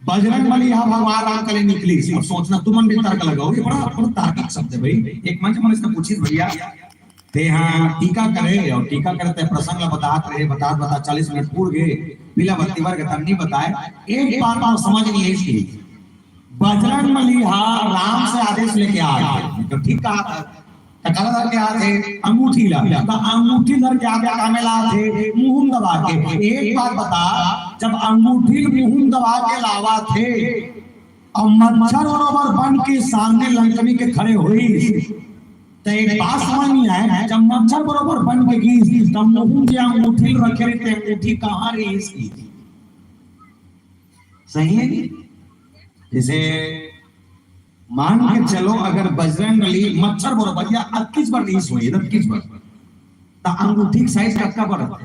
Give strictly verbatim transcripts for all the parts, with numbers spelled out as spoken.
बजरंग बली हा भगवान राम कले निकली। अब सोचना, तुमन भी तर्क लगाओ, ये बड़ा, बड़ा तार्किक शब्द है भाई। एक मंच मन इसका पूछिस, भैया, ते हा टीका करे और टीका करे ते प्रसंग ला बतात रहे, बतात बतात चालीस मिनट पूर गए, पीला बत्ती बर के तब नहीं बताए। एक बात आप समझ नहीं है इसकी, बजरंग बली हा राम से आदेश लेके आ गए, तो ठीक कहा था। त काला धर के आथे? अंगूठी ला। त अंगूठी धर के आथे, कामे ला आथे? मुंह दबा के। एक बात बता, जब अंगूठी मुंह दबा के लावा थे, अब मच्छर बरोबर बन के सामने लंकनी के खड़े होइस, त एक बात समझ नहीं आए, जब मच्छर बरोबर बन के गीस, तब मुंह जे अंगूठी रखे रहिते, अंगूठी कहाँ रहिस? सही है? जैसे मान के चलो, अगर बजरंग बली मच्छर बरोबर या अक्कीस बर रिहिस होही, अक्कीस बर, त अंगूठी के साइज कतका बड़ा?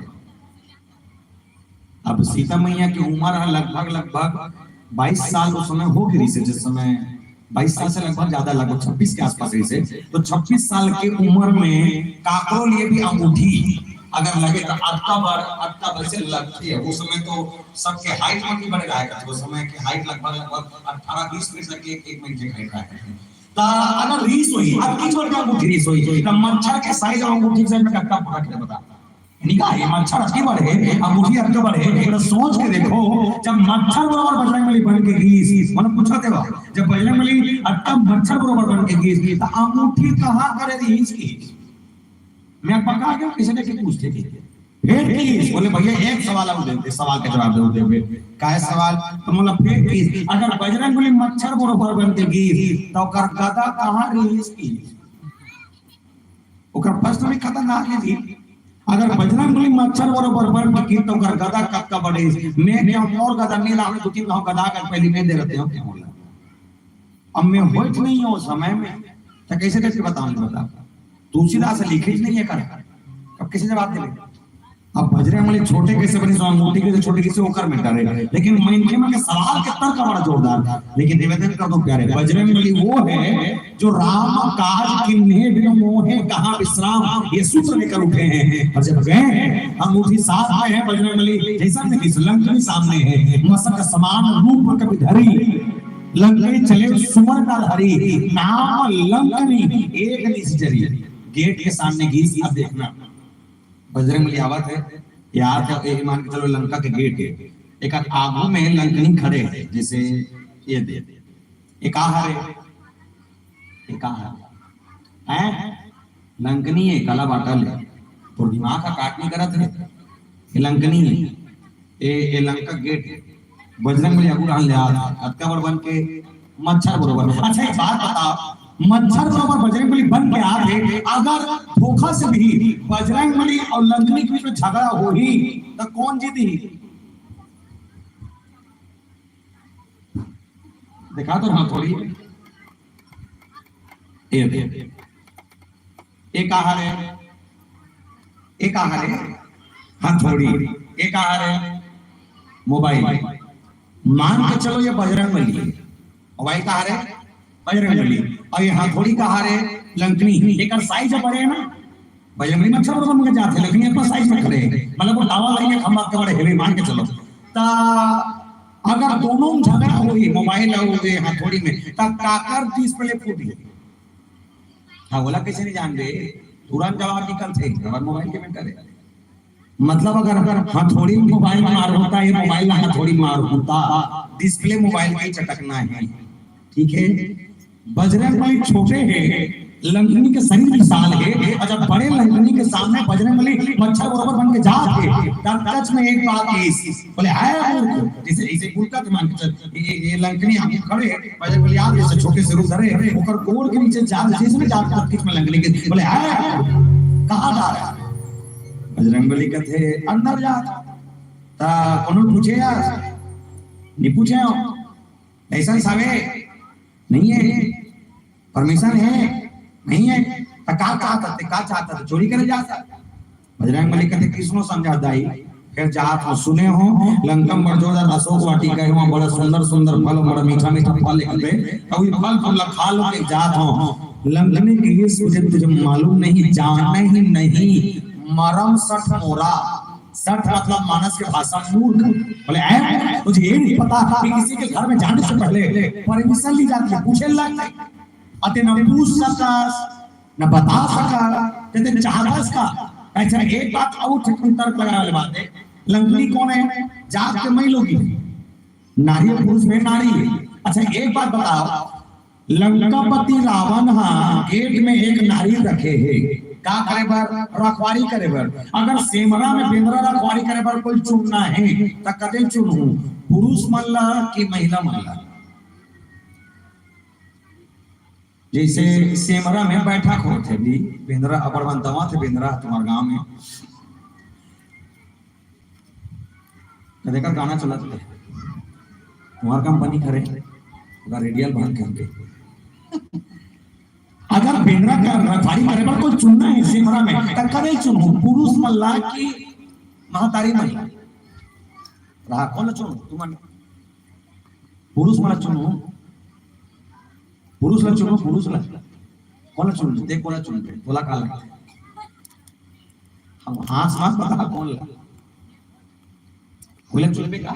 अब सीता मैया के उम्र है लगभग, लगभग बाईस साल उस समय हो गई से, जिस समय बाईस साल से लगभग ज्यादा, लगभग छब्बीस के आसपास रहिसे। तो छब्बीस साल के उम्र में काकरो लिए भी अंगूठी अगर लगे तो अतका बर, अतका बर से लगती है। उस समय तो सबके हाइट में भी बड़े रहा करथे, उस समय के हाइट लगभग, लगभग अठारह बीस फीट तक के एक, एक मिनट के हाइट रहा करथे। त अगर रिहिस होही, अतकी छोट के अंगूठी रिहिस होही, त मच्छर के साइज और अंगूठी के साइज में कतका फर्क है, बता। निकाह ये मच्छर अतकी बड़े, अंगूठी अतकी बड़े, तो सोच के देखो, जब मच्छर बरोबर बजरंग बली बन के गीस, मतलब पूछा देवा, जब बजरंग बली अतका मच्छर बरोबर बन के गीस, त अंगूठी कहाँ करे रिहिस की? मैं पका के किसी ने की पूछते थे, फेर किस? बोले, "भैया, एक सवाल और दे दे, सवाल का जवाब दे दे।" "काय सवाल?" तो बोला, "फेर किस? अगर बजरंग बली मच्छर बरोबर बन के गीस, तो ओकर गदा कहाँ रिहिस की?" ओकर प्रश्न भी खतरनाक है जी। अगर बजरंग बली मच्छर बरोबर बन के गीस, तो ओकर गदा कतका बड़े? मैं, मैं और गदा नहीं लाने, दो तीन गाँव गदा कर पहले मैं दे रहते हो, क्या बोला? अब मैं होइत नहीं हूँ उस समय में, तो कैसे करके बताऊँ, बता? तुलसीदास लिखित नहीं है कर, अब कैसे जवाब देवे? अब बजरंग बली छोटे कैसे बनी, सो अंगूठी कैसे छोटे, कैसे ओकर में करे, लेकिन मनखे मन के सवाल के तर्क बड़ा जोरदार। लेकिन निवेदन कर दो प्यारे, बजरंग बली वो है जो राम काज किन्हे बिनु मोहे कहाँ विश्राम, ये सूत्र लेकर उठे हैं। और जब गए हैं, अंगूठी साथ में है बजरंग बली, जैसा कि इस लंकनी सामने है, मसक समान रूप कपि धरी, लंकनी चले सुमन का हरी, नाम लंकनी एक निज जरी। गेट के सामने गीस, अब देखना, बजरंग बली आवत है, यार, तो ये मान के चलो, लंका के गेट है, एक आगू में लंकनी खड़े है, जैसे ये दे, ये का हरे, ये का हरे, हैं? लंकनी है, काला बाटल है, तो दिमाग का काट नहीं करत है, ये लंकनी है, ये, ये लंका गेट है, बजरंग बली आगू रहन ले आत, अतका बड़ बन के मच्छर बरोबर। अच्छा, एक बात बताओ, मच्छर बरोबर बजरंग बली बन के आत है, अगर धोखा से भी बजरंग बली और लंकनी के बीच में झगड़ा होही, तो कौन जीती? देखा तो हाँ थोड़ी, ये दे, ये कहा रे, ये कहा रे, हाँ थोड़ी, ये कहा रे, मोबाइल। मान के चलो, ये बजरंग बली है, मोबाइल कहा रे, बजरंग बली, और ये हाँ थोड़ी कहा रे, लंकनी। एक साइज बड़े है ना, बजरंग बली मच्छर बरोबर मन के जात है, लेकिन ये अपना साइज में खड़े हैं, मतलब वो टावर लाइन के खंभा के बड़े हेवे, मान के चलो। ता अगर दोनों में झगड़ा होही, मोबाइल और ये हथौड़ी में, ता काकर डिस्प्ले फूट गई। हाँ, बोला कैसे नहीं जान दे, तुरंत जवाब निकल थे, अगर मोबाइल के में करे। मतलब अगर, अगर हथौड़ी मोबाइल मार होता, ये मोबाइल हथौड़ी मार होता, डिस्प्ले मोबाइल का ही चटकना है, ठीक है। बजरंग बली छोटे है, लंकनी के शरीर विशाल है, और जब बड़े लंकनी के सामने बजरंग बली मच्छर बरोबर बन के जात है, तब सच में एक बात इस बोले, "है मूर्ख।" जैसे, जैसे गुलका के मान के चल, ये, ये, ये लंकनी हम खड़े हैं, बजरंग बली आप जैसे छोटे से रूप धरे, ओकर गोड़ के नीचे जात, जैसे में जात, तब किस में लंकनी के बोले, "है मूर्ख, कहाँ जा रहा है?" बजरंग बली कहते, "अंदर जात।" ता कोनो पूछे यार, नहीं पूछे हो, लाइसेंस हवे? नहीं है। परमिशन है? नहीं है। तो का चाहता थे, का चाहता थे? चोरी करे जाता? बजरंग बली कहते, "किसनो समझा दाई?" फिर जात हो, सुने हो, लंकम बड़ जोरदार अशोक वाटिका है, वहाँ बड़ा सुंदर सुंदर फल, बड़ा मीठा मीठा फल एक दे, तो वही फल फूल खा लो के जात हो। लंकनी के ये सूझे तुझे मालूम नहीं, जाने ही नहीं, मरम सठ मोरा। सठ मतलब मानस के भाषा में मूर्ख। बोले, "ऐ, तुझे ये नहीं पता कि किसी के घर में जाने से पहले परमिशन ली जाती है, पूछे लगता है, अते न पूछ सकस, न बता सकस, ते चाहतस का?" अच्छा, एक बात और ठिकन तर्क लगावे वाले बात है, लंकनी कौन है? जात के मई लोगी, नारी और पुरुष में नारी है। अच्छा, एक बात बताओ, लंकापति रावण हा गेट में एक नारी रखे हे, का करे बर? रखवारी करे बर। अगर सेमरा में बेंदरा रखवारी करे बर कोई चुनना है, त कते चुनहू, पुरुष मन ला कि महिला मन ला? जैसे सेमरा में बैठक होत हे, भी बेंदरा अबर मन दवा थे, बेंदरा तुम्हार गांव में कदे का गाना चलत हे, तुम्हार कंपनी करे, ओकर रेडियल बंद करके। अगर बेंदरा का रखवारी करे बर कोई चुनना है सेमरा में, त कते चुनहू, पुरुष मन ला कि महतारी मन ला? रहा, कौन ला चुनहू? तुमन पुरुष मन ला चुनहू, पुरुष ला चुनहू, पुरुष ला। कौन ला चुनहू? देख, कौन ला चुनबे? तोला का लगथे? हम हाथ मत बता, कौन ला? कोई ला चुनबे का?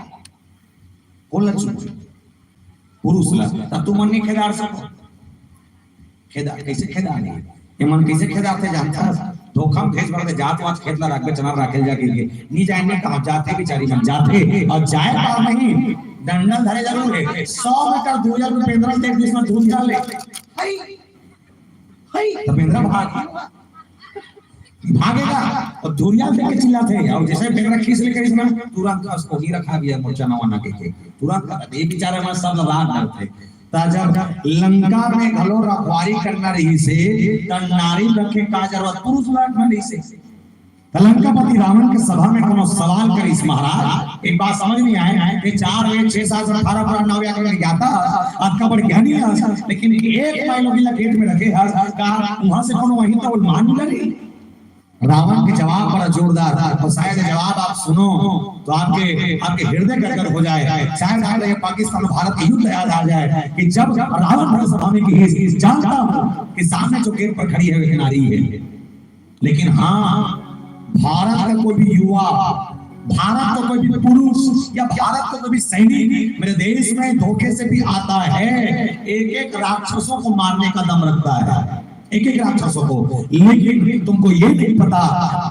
कौन ला चुनबे? पुरुष ला। त तुमन नहीं खेदार सको। खेदा, कैसे खेदा नहीं? ये मन कैसे खेदा थे जानता है? धोखा में भेज भर दे, जात वात खेत ला रखबे, चना राखे जाके के। नहीं जाए, नहीं कहा, जाते बेचारी मन, जाते। और जाए पार नहीं, डंडल धरे जरूर है। सौ मीटर दूर जाके पेंदरा से एक दूसरा दूर जा ले। हई, हई, तो पेंदरा भाग, भागेगा। और दूरिया देख के चिल्लाते हैं, और जैसे पेंदरा खींच लेकर इसमें तुरंत उसको ही रखा गया, मोर्चा नवा ना के, के। तुरंत ये बेचारे मन सब रात डरते। त जब लंका में घलो रखवारी करना रहिसे, त नारी रखे का जरूरत, पुरुष ला रखना रहिसे। त लंकापति रावण के सभा में कोनो सवाल करिस, "महाराज, एक बात समझ नहीं आए कि चार वेद, छह शास्त्र, अठारह पुराण, नौ व्याकरण ज्ञाता, अतका बड़ ज्ञानी हस, लेकिन एक माई लोगिन ला गेट में रखे हस, का वहां से कोनो वहीं तो मान मिला नहीं?" रावण के जवाब बड़ा जोरदार, और शायद ये जवाब आप सुनो तो आपके, आपके हृदय गदगद हो जाए। शायद आप ये पाकिस्तान भारत के युद्ध याद आ जाए कि जब रावण भर सभा में की, जानता हूं कि सामने जो गेट पर खड़ी है, वो एक नारी है, लेकिन हाँ, भारत का कोई भी युवा, भारत का कोई भी पुरुष या भारत का कोई भी सैनिक मेरे देश में धोखे से भी आता है, एक एक राक्षसों को मारने का दम रखता है, एक एक राक्षसों को। लेकिन तुमको ये नहीं पता,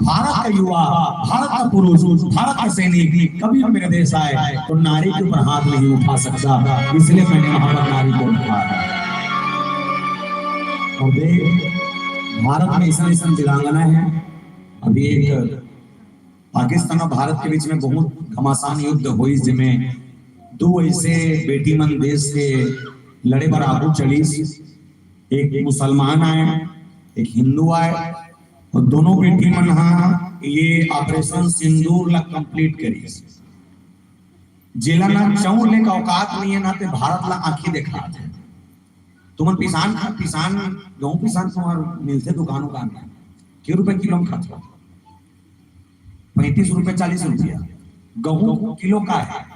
भारत का युवा, भारत का पुरुष, भारत का सैनिक कभी भी मेरे देश आए तो नारी के ऊपर हाथ नहीं उठा सकता, इसलिए मैंने वहां पर नारी को उठाया। और देख, भारत में ऐसा ऐसा वीरांगना है। अभी एक पाकिस्तान और भारत के बीच में बहुत घमासान युद्ध होइस, जेमे दो ऐसे बेटी मन देश के लड़े बर आगू चलिस, एक मुसलमान आए, एक हिंदू आए, और दोनों बेटी मन हा ये ऑपरेशन सिंदूर ला कंप्लीट करिस। जेला ना चौर ले का औकात नहीं है, ना ते भारत ला आंखी दिखात है। तुमन पिसान खा, पिसान, गहूं पिसान तुम्हार मिलथे दुकान उकान में, के रुपए किलो में खात हो? पैंतीस रुपए, चालीस रुपया। गहूं किलो का है?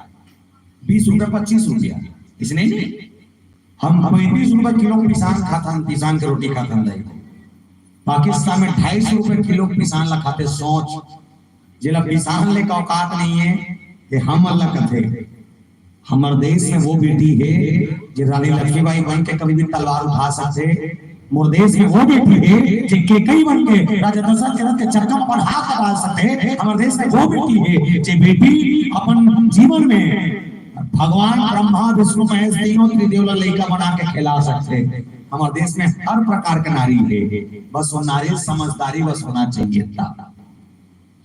बीस रुपया, पच्चीस रुपया। इसने नहीं, हम पैंतीस रुपया किलो पिसान खाथन, पिसान के रोटी खाथन दाई। पाकिस्तान में ढाई सौ रुपया किलो पिसान ला खाथे, सोच। जेला पिसान ले का औकात नहीं है, ये हमन ला कथे। हमर देश में वो बेटी है जे रानी लक्ष्मीबाई बन के कभी भी तलवार उठा सकथे। मोर देश में वो बेटी है जे केकई बन के राजा दशरथ के रथ के चक्का में अपन हाथ लगा सकथे। हमर देश में वो बेटी है जे बेटी अपन जीवन में भगवान ब्रह्मा, विष्णु, महेश तीनों त्रिदेव ला लइका बना के खिला सकथे। हमर देश में हर प्रकार के नारी है, बस वो नारी समझदारी बस होना चाहिए था।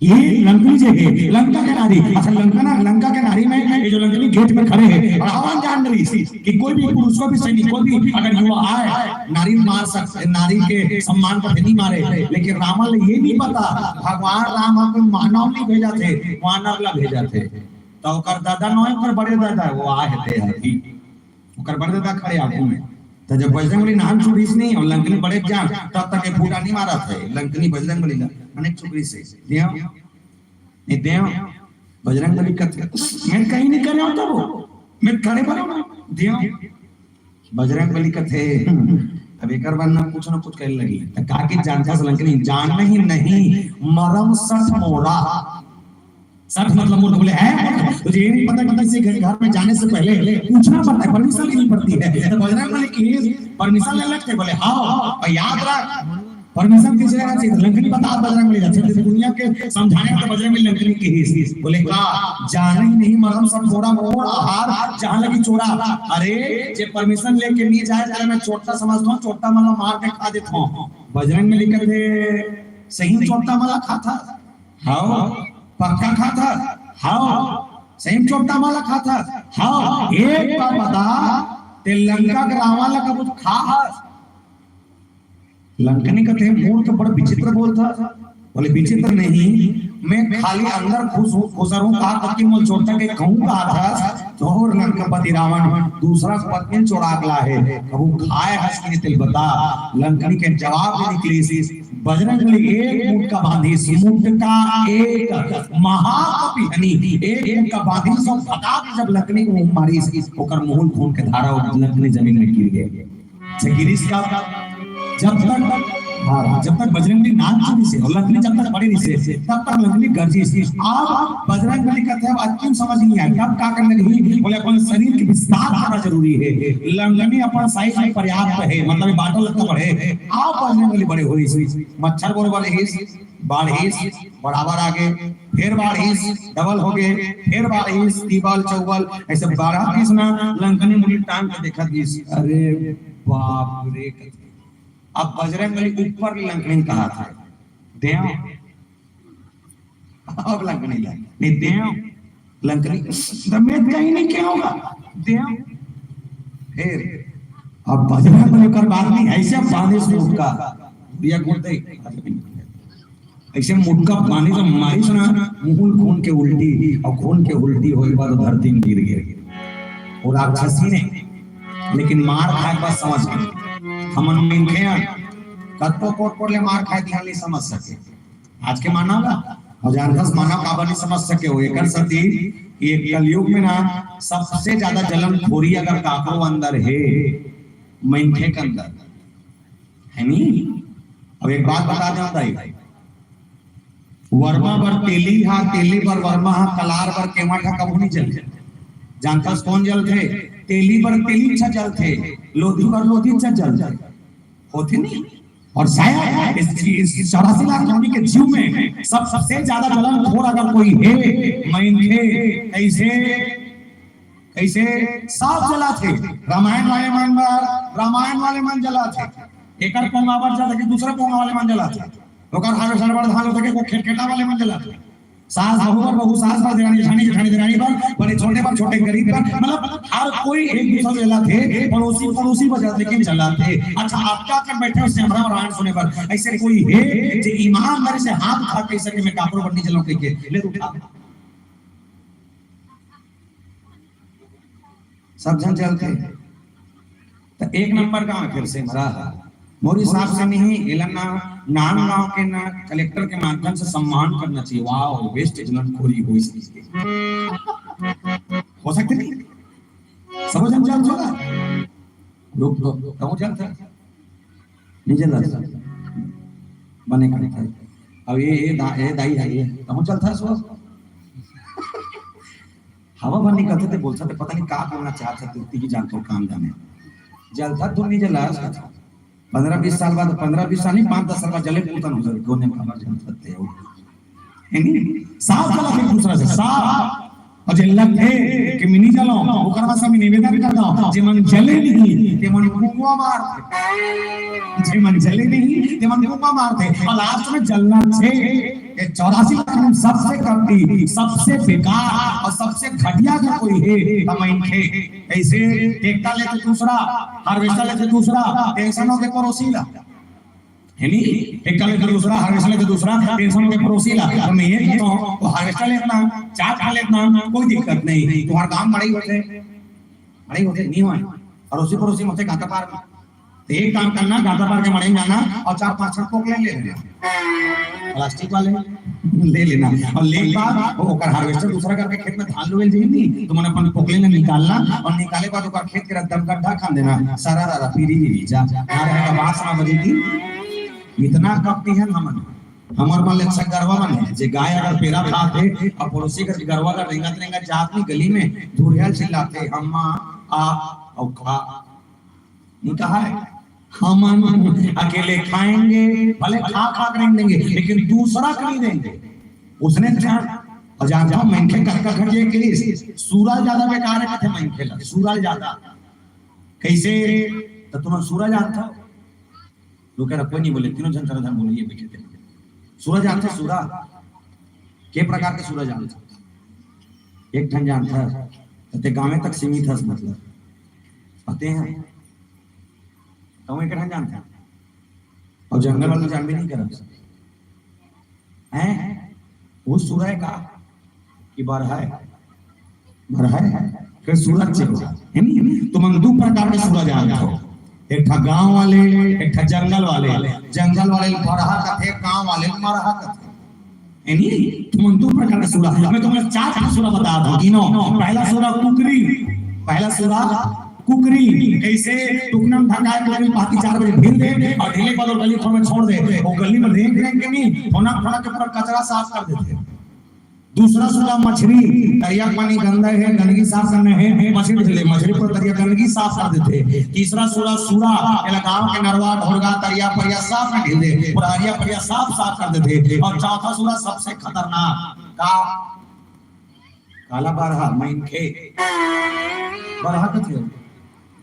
ये लंकनी जे है, लंका के नारी। अच्छा, लंका ना, लंका के नारी में ये जो लंकनी गेट में खड़े है, रावण जान रहिस कि कोई भी पुरुष, कोई भी सैनिक, कोई भी अगर युवा आए, नारी मार सकते, नारी के सम्मान पर नहीं मारे। लेकिन रावण ला ये नहीं पता, भगवान राम हा कोई मानव नहीं भेजा थे, वानर ला भेजा थे। तो ओकर दादा नोहे, ओकर बड़े दादा, वो आए थे अभी। ओकर बड़े दादा खड़े आगू में। त जब बजरंग बली नान छुड़िस नहीं और लंकनी बड़े जान, तब तक ये फूटा नहीं मारा था। लंकनी बजरंग बली ला अनेक छुड़िस हे। देव, नहीं देव, बजरंग बली कथे, "मैं कहीं नहीं करे होता वो, मैं खड़े बनो ना।" देव, बजरंग बली कथे, "अब एकर बाद ना कुछ ना कुछ कहने लगी।" त का के जानता से लंकनी, "जान नहीं, नहीं, मरम सठ मोरा।" सठ मतलब मूर्ख। बोले, "है मूर्ख, तुझे ये नहीं पता कि किसी के घर में जाने से पहले पूछना पड़ता है, परमिशन लेनी पड़ती है?" तो बजरंग बली की परमिशन ले लगते, बोले, "हाँ।" और याद रख, परमिशन किसे लेना चाहिए? लंकनी बता, बजरंग बली जाते थे दुनिया के समझाने में, तो बजरंग बली लंकनी की ही बोले, "का जाने ही नहीं मरम सब थोड़ा मोड़ आहार जहाँ लगी चोरा।" अरे, जे परमिशन लेके नहीं जाए, तेला मैं चोट्टा समझता हूँ, चोट्टा मला मार के खा देता हूँ। बजरंग बली कहते, "सही में चोट्टा मला खाता?" "हाँ।" "पक्का खाता?" "हाँ।" "सही में चोट्टा मला खाता?" "हाँ।" "एक बात बता, ते लंका के रावण ला कबू खा हस?" लंकनी कहते हैं, "मूर्ख, बड़ा विचित्र बोलता।" बोले, "विचित्र नहीं, मैं खाली अंदर खुश हूँ, खुसर हूँ, कहा तक कि मोल चोट्टा के कहूँ कहा था, तो और लंकापति रावण दूसरा पत्नी चोरा के ला है, कबू खाए हस कि नहीं, तेला बता।" लंकनी के जवाब में निकली सी, बजरंग बली एक मुटका बांधी, मुटका एक, महाकपि हनी, एक मुटका बांधी, सब फटाक जब लंकनी को मारी, ओकर मुहुल खून के धारा, लंकनी जमीन में गिर गए। से गिरीश का जब तक, हाँ, जब तक बजरंग बली नाच चुकी से और लंकनी जब तक पड़ी रही से, तब तक लंकनी गरजी से। अब बजरंग बली कहते हैं, "अब क्यों समझ नहीं आया, अब क्या करने लगी?" बोले, "अपन शरीर के विस्तार करना जरूरी है।" लंकनी अपन साइज में पर्याप्त है, मतलब ये बाटल लगता बढ़े। अब बजरंग बली बड़े हुई से, मच्छर बोल वाले ही, बाढ़ीस, बराबर आगे, फिर बाढ़ीस, डबल हो गए, फिर बाढ़ीस, तीबल, चौबल, ऐसे बारह पीस ना लंकनी मुड़ी टांग के देखा दीस। अरे बाप रे। अब बजरंग बली ऊपर लंकनी कहा था, "देव।" अब लंकनी ला, "नहीं देव।" लंकनी, "दमेत कहीं नहीं क्या होगा?" "देव।" फिर अब बजरंग बली कर बात नहीं, ऐसे बांधे से मुटका, भैया गुड़ दे, ऐसे मुटका बांधे तो मारी सुना, मुहुल खून के उल्टी, और खून के उल्टी होए के बाद धरती में गिर गए। वो राक्षसी ने, लेकिन मार खाए के बाद समझ गए। हमन मनखे हैं, कतको कोट कोट ले मार खाए दिया नहीं समझ सके। आज के मानव ला, और जानथस मानव काबर नहीं समझ सके हो, एकर सती ये कलयुग में ना सबसे ज्यादा जलन खोरी अगर काकरो अंदर है, मनखे के अंदर है नी। अब एक बात बता दें भाई, वर्मा बर तेली हा, तेली बर वर्मा हा, कलार बर केवट हा कभू नहीं जल। जानथस कौन जलथे? तेली बर तेली अच्छा जलथे, लोधी बर लोधी अच्छा जलथे, होथे नहीं। और शायद इस, इस चौरासी लाख योनि के जीव में सब, सबसे ज्यादा जलन खोर अगर कोई है, मनखे, कैसे, कैसे सांप जलाथे, रामायण वाले मन बर, रामायण वाले मन जलाथे, एकर पोंगा बर जलाथे कि दूसरा पोंगा वाले मन जलाथे, ओकर हाल सड़बड़ धान होथे कि वो खेटखेटा वाले मन जलाथे। सास बहू बर, बहू सास बर, देरानी जेठानी, जेठानी देरानी बर, बड़े छोटे बर, छोटे गरीब बर, मतलब हर कोई एक दूसरा से जलाथे, पड़ोसी पड़ोसी बर जलाथे, लेकिन जलाथे। अच्छा, आप क्या कर बैठे हो सिमरा और रामायण सुने बर? ऐसे कोई है जे ईमानदारी से हाथ उठा के सके मैं काकरो बर नहीं जलाऊं कह के? ले उठा। सब झन जलथे। तो एक नंबर का आखिर से मरा है। मोर हिसाब से नहीं, एला ना नांदगांव के ना कलेक्टर के माध्यम से सम्मान करना चाहिए। वाह, बेस्ट जलनखोरी हो सकती है। हो सकते नहीं? सब झन जलथे ना? लोग तो, कहूँ जलथे? नहीं जलथे। बने करथे। अब ये, ये दा-, ये दाई है, ये कहूँ जलथे सो? हवा भर निकलथे ते बोलथे ते पता नहीं का बोलना चाहथे, ते उतनी ही जानथों काम जाने। जलथा तो नहीं जला, पन्द्रह बीस साल बाद, पन्द्रह बीस साल नहीं, पाँच दस साल बाद जले पूतन हो जाए, कौन है खबर जानथस ते हो? है नहीं? साफ जला फिर दूसरा से, साफ। और जे लगथे कि मैं नहीं जलाऊं, ओकर बाद से मैं निवेदन करता हूं, जे मन जले नहीं, ते मन कुआ मार। जे मन जले नहीं, ते मन कुआ मारथे। और लास्ट में जलना छे। ये चौरासी लाख में सबसे कपटी, सबसे बेकार और सबसे घटिया अगर कोई है, तो मनखे। ऐसे ट्रैक्टर लेथे दूसरा, हार्वेस्टर लेथे दूसरा, टेंशन होके पड़ोसी ला। है नी? ट्रैक्टर लेथे दूसरा, हार्वेस्टर लेथे दूसरा, टेंशन होके पड़ोसी ला। तो मैं ये कहता हूँ, वो हार्वेस्टर लेतना, चार ठा लेतना, कोई दिक्कत नहीं। तुम्हारा काम बड़ा ही होथे, बड़ा ही होथे, नहीं हुआ। पड़ोसी पड़ोसी में होथे गाता पार में। तो एक काम करना, गाता पार के मड़ई में जाना और चार पांच ठन पोकलेन ले लेना, प्लास्टिक वाले ले लेना। और ले के बाद वो ओकर हार्वेस्टर दूसरा करके खेत में धान लुएल जाही नी, तो मन अपन पोकलेन निकालना और निकाले बाद ओकर खेत के एकदम गड्ढा खान देना, सारा रारा पीरी पीरी जा। मारे का बांस ना बजेगी, इतना कपटी है हमन। हमर मन ले अच्छा गरवा मन हे, जे गाय अगर पेरा खात हे अउ पड़ोसी घर के गरवा ला रेंगत रेंगत जात नहीं गली में, धुरिया चिल्लाथे, "अम्मा, आ, अउ खा।" नहीं कहा है, "हमन अकेले खाएंगे, भले खा खा के रेंग देंगे, लेकिन दूसरा को नहीं देंगे।" उसने जान, अउ जानथव मनखे कतका घटिया के लिए, सूरा ज्यादा बेकार हे कथे मनखे ला, सूरा ज्यादा। कैसे? तो तुम सूरा जानथव? लोग कह रहा, कोई नहीं बोले, तीनों जन तरह बोलिए, बैठे थे। सूरा जानथव? सूरा के प्रकार के सूरा जानथव? एक ठन जानथव, तो ते गाँव तक सीमित हस, मतलब, पते हैं, तो एक ठन जानथव, अउ जंगल वाला जानबे नहीं करत। हैं? वो सूरा हे का कि बरहा हे? बरहा हे, फिर सूरा चेवा, है नी? तुमन दू प्रकार के सूरा जानथव, एक ठा गांव वाले, एक ठा जंगल वाले। जंगल वाले ल बरहा कथे, गांव वाले ल मरहा कथे, है नी? तुमन दू प्रकार के सूरा, मैं तुमन चार ठा सूरा बतात हंव, गिनो। पहला सूरा कुकरी, पहला सूरा कुकरी। कैसे? टुकना म ढकाय कुकरी पाती चार बजे भीर दे अउ ढीले बदल गली खोर में छोड़ दे। वो गली में रेंग रेंग के नहीं, फोना फोना के पूरा कचरा साफ कर देथे। दूसरा सूरा मछरी, तरिया पानी गंदा हे, गंदगी साफ करना हे, मछरी ढील दे, मछरी पूरा तरिया गंदगी साफ कर देथे। तीसरा सूरा सूरा, एला गांव के नरवा, ढोरगा, तरिया परिया साफ में ढील दे, पूरा अरिया परिया साफ साफ कर देथे। अउ चौथा सूरा सबसे खतरनाक, का? काला बरहा, मनखे। बरहा कथे।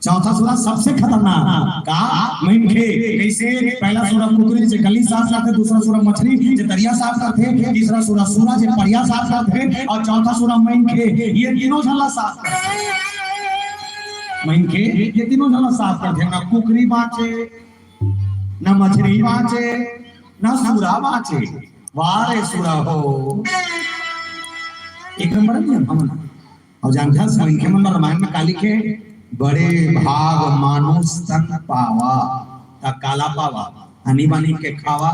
चौथा सूरा सबसे खतरनाक, का? मनखे। कैसे? पहला सूरा कुकरी, जे गली साफ करथे, दूसरा सूरा मछरी, जे तरिया साफ करथे, तीसरा सूरा सूरा, जे परिया साफ करथे, अउ चौथा सूरा मनखे। ये तीनों झन ला साफ करथे। मनखे ये तीनों झन ला साफ करथे, ना कुकरी बांचे, ना मछरी बांचे, ना सूरा बांचे। वाह रे सूरा हो, एक नंबर नियम हमन। अउ जानथस, मनखे मन बर रामायण में का लिखे? बड़े भाग मानुष तन पावा, त काला पावा, आनी बानी के खावा,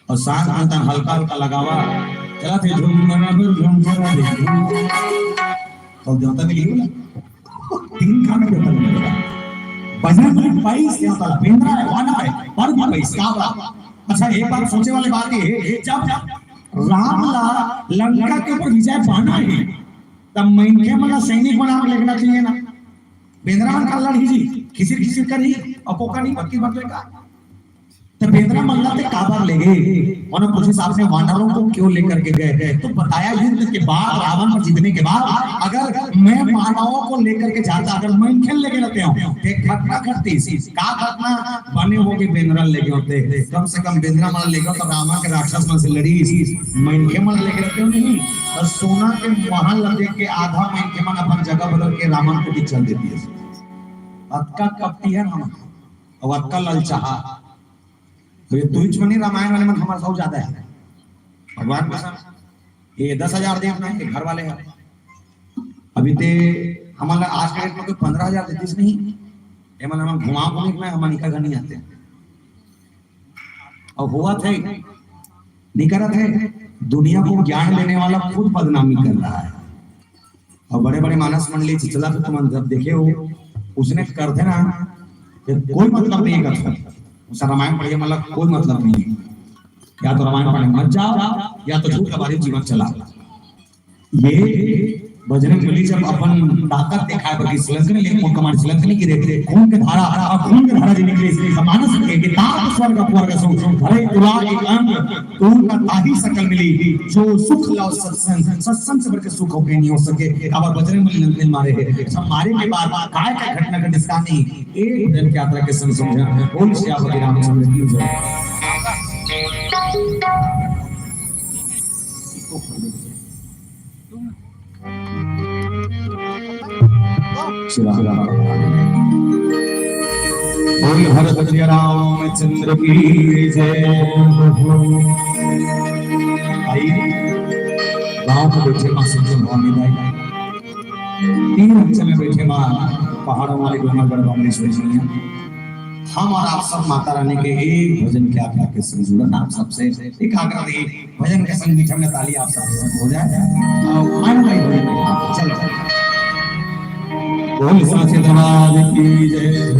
अउ सांस में तन हल्का हल्का लगावा, चलत हे झुम बराबर झुम बराबर झुम। तो देवता मिली होला, तीन काम में देवता मिली होला। बजरंग बली पाइस देवता, बेंदरा हे, वानर हे, पर भी पाइस, का बात? अच्छा, एक बात सोचे वाली बात ये हे, जब राम ला लंका के ऊपर विजय पाना हे, तब मनखे मन ला सैनिक बना के लेना चाहिए ना। बेंदरा मन का लड़ही जी, खिसिर खिसिर करही, अउ कोका नहीं बक्की बकले का। तो बेंदरा मन ला ते काबर ले गए? उन्होंने पूछे, "साहब ने वानरों को क्यों लेकर के गए?" तो बताया, युद्ध के बाद, रावण पर जीतने के बाद, अगर मैं मानवों को लेकर के जाता, अगर मनखे ल लेके रहते हो, एक घटना घटती। का घटना? बने हो के बेंदरा ल लेगे होते। कम से कम बेंदरा मन ल लेगे होते, रावण के राक्षस मन से लड़ी। मनखे मन ल लेगे रहते हो नहीं, तो सोना के महल ल देख के आधा मनखे मन अपन जगह बदल के रावण को भी चल देती है। अतका कपटी हे हमन, अउ अतका ललचाहा। तो ये तुहिच मन नहीं, रामायण वाले मन हमर से अउ ज्यादा हे। भगवान कसम, ये दस हजार दे अपना, ये घर वाले हे। अभी ते हमन ला आज के डेट में कोई पंद्रह हजार देतिस नहीं, ये मन हमन घुमा घुमी में हमन इनका घर नहीं आते। अउ होवत हे, नहीं करत हे, दुनिया को ज्ञान देने वाला खुद बदनामी कर रहा है। अउ बड़े बड़े मानस मंडली चिचला तो तुमन जब देखे हो, उसने करथे ना, तो कोई मतलब नहीं करथे। उसे रामायण पढ़िए, मतलब कोई मतलब नहीं है। या तो रामायण पढ़ने मत जाओ, या तो झूठ के बारे में जीवन चलाओ। ये बजरंग बली जब अपन ताकत दिखाए बर गिस लंका में, लेकिन मुक्का मार लंका नहीं गिरे, खून के धारा, अउ खून के धारा जे निकले, मानस के, के ताप स्वर्ग अपवर्ग सो, हरे तुला एक अंग, तोर का ताही सकल मिली, जो सुख लाओ सत्संग, सत्संग से बढ़ के सुख हो के नहीं हो सके। अब बजरंग बली लंका में मारे हे, सब मारे के बाद काय का घटना घटिस, एक भजन की यात्रा के संग समझा। बोल सियापति रामचंद्र की जय। बोल भरत जय रामचंद्र की जय। भाई, गांव में बैठे माँ संजय भवानी भाई, तीन अंचल में बैठे माँ पहाड़ों वाली डोंगरगढ़ भवानी सोचनिया, हम और आप सब माता रानी के एक भजन के आप के संग जुड़न। आप सबसे एक आग्रह रही, भजन के संग मीठा में ताली आप सबके संग हो जाए। और आने वाली भजन के साथ चल जाए। बोल साचे दरबार की जय।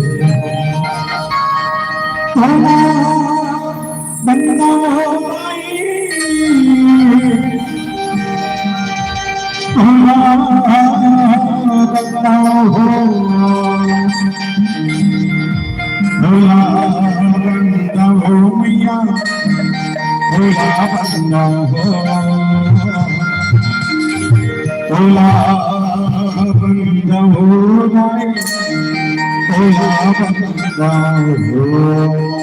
बंदा ना हो, ओला बंद हो जाए, ओला बंद हो।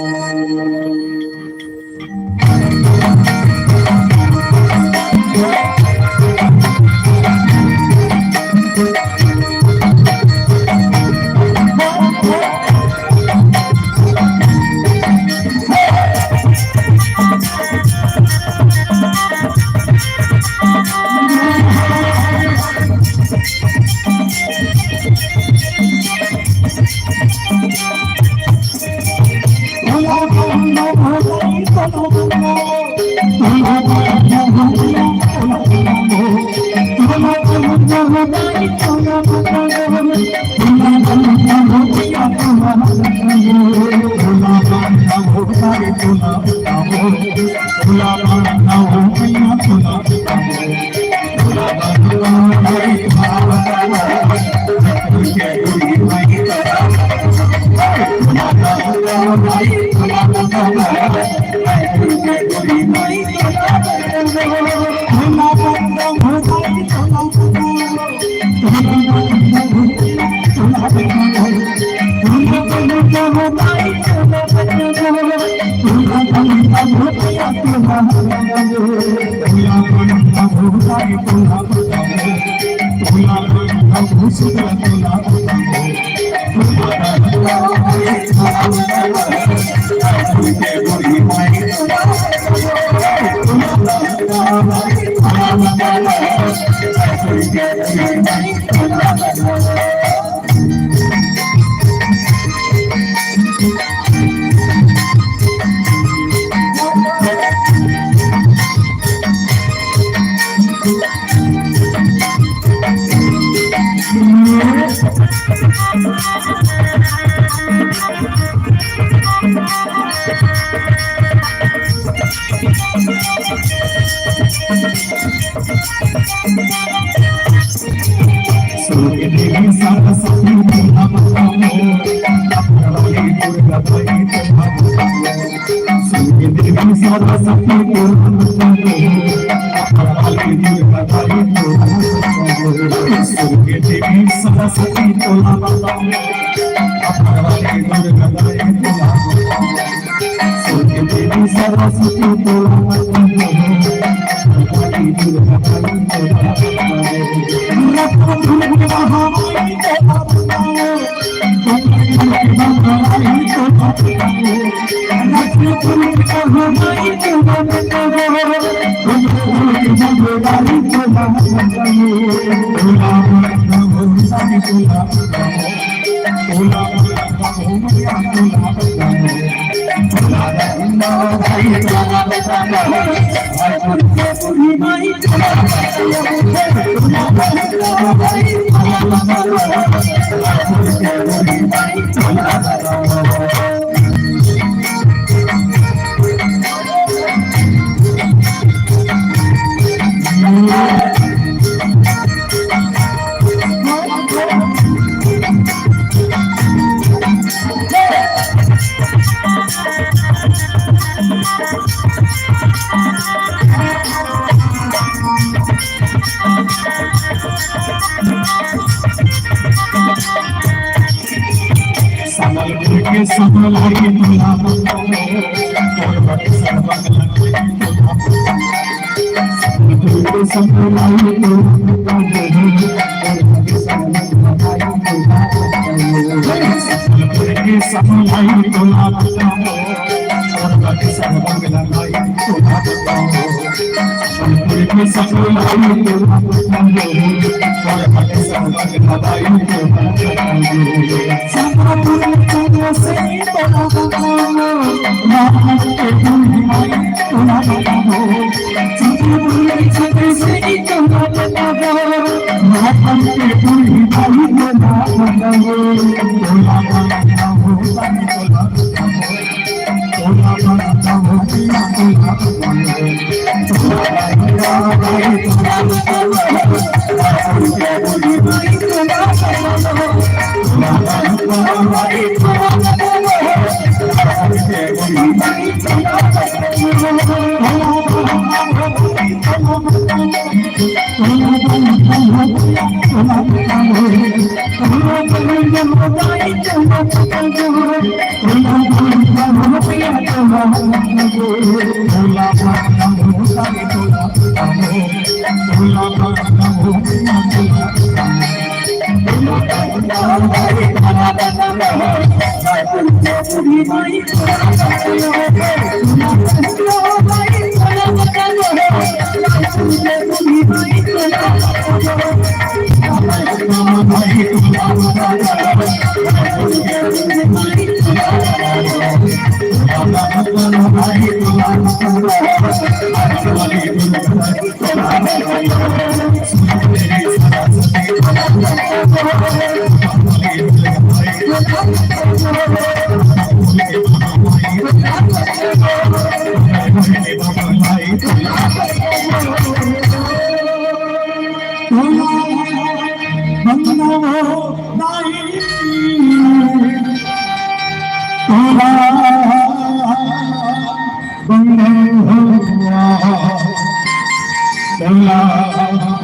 ओला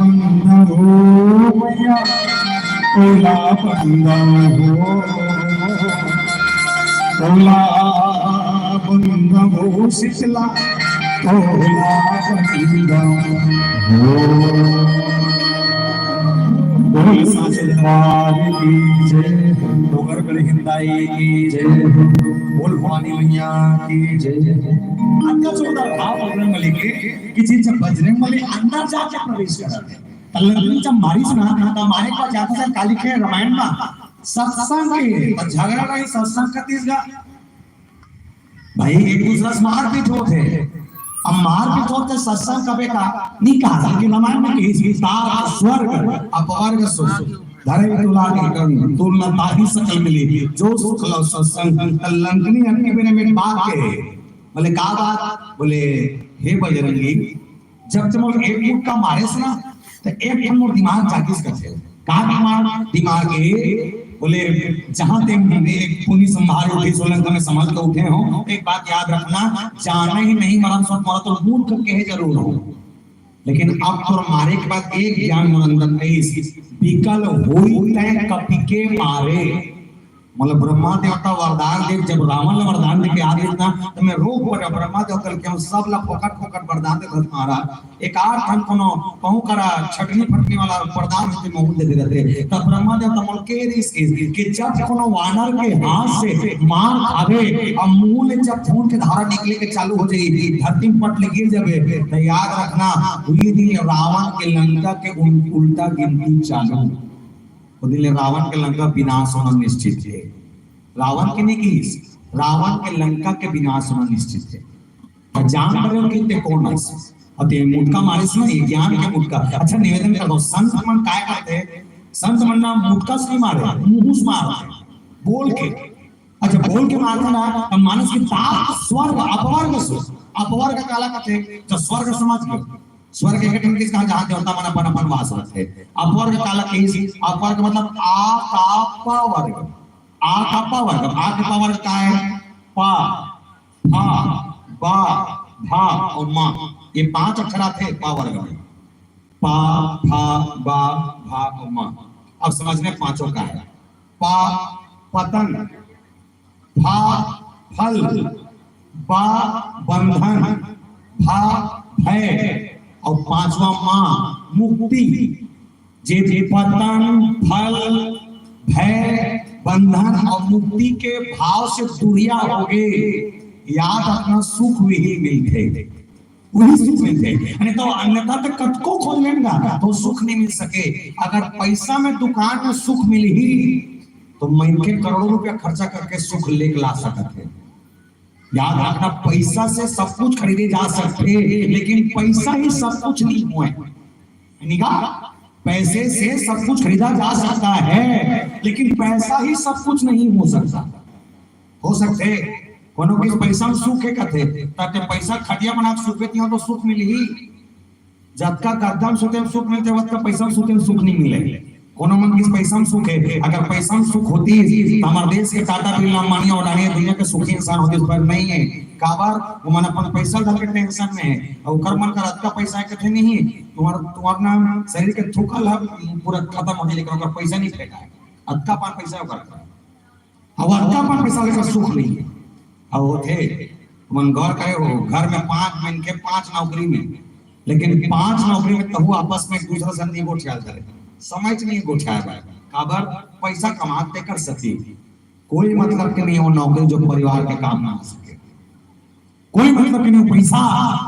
बंदव हो मैया, ओला बंदव हो, ओला बंदव हो शीतला, ओला बंदव हो। बोल साचे दरबार की जय, डोंगरगढ़ हिंदाई की जय, बोल भवानी मैया की जय। अतका जोरदार भाव अउ रंग लेके कि जिन जब बजरंग बली अंदर जाके प्रवेश करत हे, त लंगड़ी जब मारिस ना, त मारे के बाद जाके सर काली के रामायण में सत्संग के, त झगड़ा नहीं, सत्संग का तीस गा। भाई, एक दूसरा से मारपीट होत हे। अब मारपीट होत हे, सत्संग कबे का नहीं कहा, लेकिन रामायण में कही, ताप स्वर्ग अपवर्ग सुख, धरे तुला के कण, तुलना ताहि सकल मिली, जो सुख लव सत्संग। त लंकनी अटके बिना में बात के, बोले, "का बात?" बोले, "हे बजरंगी, जब ते मोर एक मुक्का मारेस ना, त एक ठन मोर दिमाग जागिस कथे।" "का दिमाग?" "दिमाग ए," बोले, "जहां ते एक पुनी संभार उठे सोलंग में संभल के उठे हो, एक बात याद रखना, जाना ही नहीं मरम सब मरत तो मूर्ख कहे जरूर हो, लेकिन अब तोर मारे के बाद एक ज्ञान मोर अंदर आइस, बिकल होई तै कपि के मारे।" मतलब ब्रह्मा देवता वरदान दे, जब रावण ला वरदान दे के आ रहिस ना, त मैं रोक पड़ा, ब्रह्मा देवता के हम सब ला फोकट फोकट वरदान दे भस्म मारा। एक आध ठन कोनो कहूं करा छटनी फटनी वाला वरदान होते, महूं दे दे रहते। तब ब्रह्मा देवता मोल के रिस के कि जब कोनो वानर के हाथ से मार खावे, अब मुंह ले जब खून के धारा निकले के चालू हो जाई, धरती में पट ले गिर जावे, त याद रखना, वही दिन रावण के लंका के उन-, उल्टा गिनती चालू। ओ दिन ले रावण के लंका विनाश होना निश्चित हे। रावण के नहीं किस, रावण के लंका के विनाश होना निश्चित हे। त जान रहे हो कि ते कौन हस। अउ ते मुटका मारिस ना, ये ज्ञान के मुटका। अच्छा, निवेदन करता हूं, संत मन काय करते? संत मन ना मुटका से नहीं मारे, मुंह से मारते, बोल के। अच्छा, बोल के मारते ना, त मानस के ताप स्वर्ग अपवर्ग सुख। अपवर्ग काला कथे? त स्वर्ग समझ गए। स्वर्ग एक ठन किस कहा, जहां देवता मन अपन अपन वास रखथे। अपवर्ग काला कहिस? अपवर्ग मतलब आ का पा वर्ग। आ का पा वर्ग। आ के पा वर्ग का है? पा, फा, बा, भा अउ मा। ये पांच अक्षर आथे पा वर्ग में। पा, फा, बा, भा अउ मा। अब समझ में पांचों का है। पा, पतन, भा, फल, बा, बंधन, भा, भय, अउ पांचवा मा, मुक्ति। जे पतन, फल, भय, बंधन अउ मुक्ति के भाव से दूरिया होगे, याद रखना, सुख वही मिलथे। वही सुख मिलथे, नहीं तो अन्यथा तो कतको खोज लेन गा, तो सुख नहीं मिल सके। अगर पैसा में दुकान में सुख मिलही, तो मनखे करोड़ों रुपया खर्चा करके सुख लेके ला सकत हे। याद रखना, पैसा से सब कुछ खरीदे जा सकथे, लेकिन पैसा ही सब कुछ नहीं होय। निगा, पैसे से सब कुछ खरीदा जा सकता है, लेकिन पैसा ही सब कुछ नहीं हो सकता। हो सकथे, कोनो किस पैसा में सुख हे कथे, त ते पैसा खटिया बना के सुख बेतिया तो सुख मिलही। जतका गद्दा में सुते में सुख मिलथे, ओतका पैसा में सुते में सुख नहीं मिले। कोनो मन किस पैसा में सुख हे, अगर पैसा में सुख होतिस, त हमर देश के टाटा, बिरला, अंबानी, अडानी दुनिया के सुखी इंसान होतिस, पर नहीं हे। काबर? ओमन अपन पैसा धर के टेंशन में हे, अउ ओकर मन कर अतका पैसा हे कथे नहीं, तुम्हार तुम्हार नाम शरीर के थूकल ह पूरा खत्म हो जाए, लेकिन ओकर पैसा नहीं फेंकाय, अतका अपन पैसा ओकर। अब अतका अपन पैसा लेकर सुख नहीं है। अब होथे, मन गौर करे हो, घर में पांच मनखे, पांच नौकरी में, लेकिन पांच नौकरी में तहु आपस में एक दूसरा से नहीं गोठियाल करे, समझ नहीं गोठियाल करे। काबर? पैसा कमाते कर सकती, कोई मतलब के नहीं हो नौकरी जो परिवार के काम ना आ सके। कोई मतलब के नहीं हो पैसा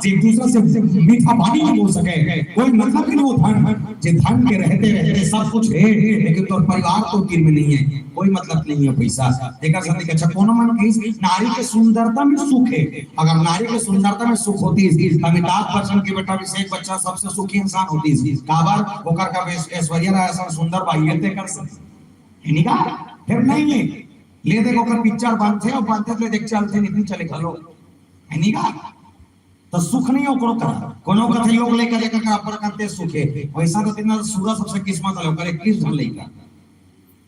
जे एक दूसरा से मीठा पानी नहीं बोल सके। कोई मतलब के नहीं हो धन जे धन के रहते रहते सब कुछ है, लेकिन तोर परिवार तो गिर में नहीं है। कोई मतलब नहीं है पैसा। एकर साथ एक अच्छा कोनो मन कहिस, नारी के सुंदरता में सुख है। अगर नारी के सुंदरता में सुख होती, अमिताभ बच्चन के बेटा अभिषेक बच्चन सबसे सुखी इंसान होती। काबर? ओकर का ऐश-, ऐश्वर्या राय असन सुंदर बाई है, ते कर सकती है नहीं का? फिर नहीं है। ले देख, ओकर पिक्चर बनथे अउ बनथे, ले देख, चलथे, निकली चले घलो, है नहीं का? तो सुख नहीं ओकरो करा। कोनो कथे लोग लेकर लेकर कर अपन करते सुख है, वैसा तो तेना सूरा सबसे किस्मत है, ओकर इक्कीस झन लइका,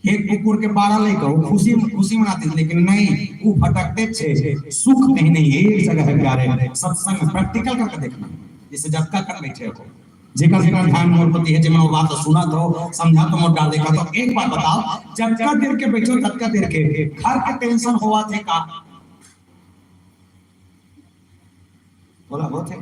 एक कुकुर के बारह लइका, वो खुशी खुशी मनाती थी, लेकिन नहीं, वो भटकते छे। सुख कहीं नहीं है, एक जगह है प्यारे, सत्संग, प्रैक्टिकल करके देखना। जैसे जतका कर बैठे हो, जेकर जेकर ध्यान मोर प्रति है, जेमन वो बात सुनत हो, समझा तो मोर डाल देखा तो एक बात बताओ, जतका देर के बैठो, ततका देर के घर के टेंशन होवा थे का? बोला बहुत है।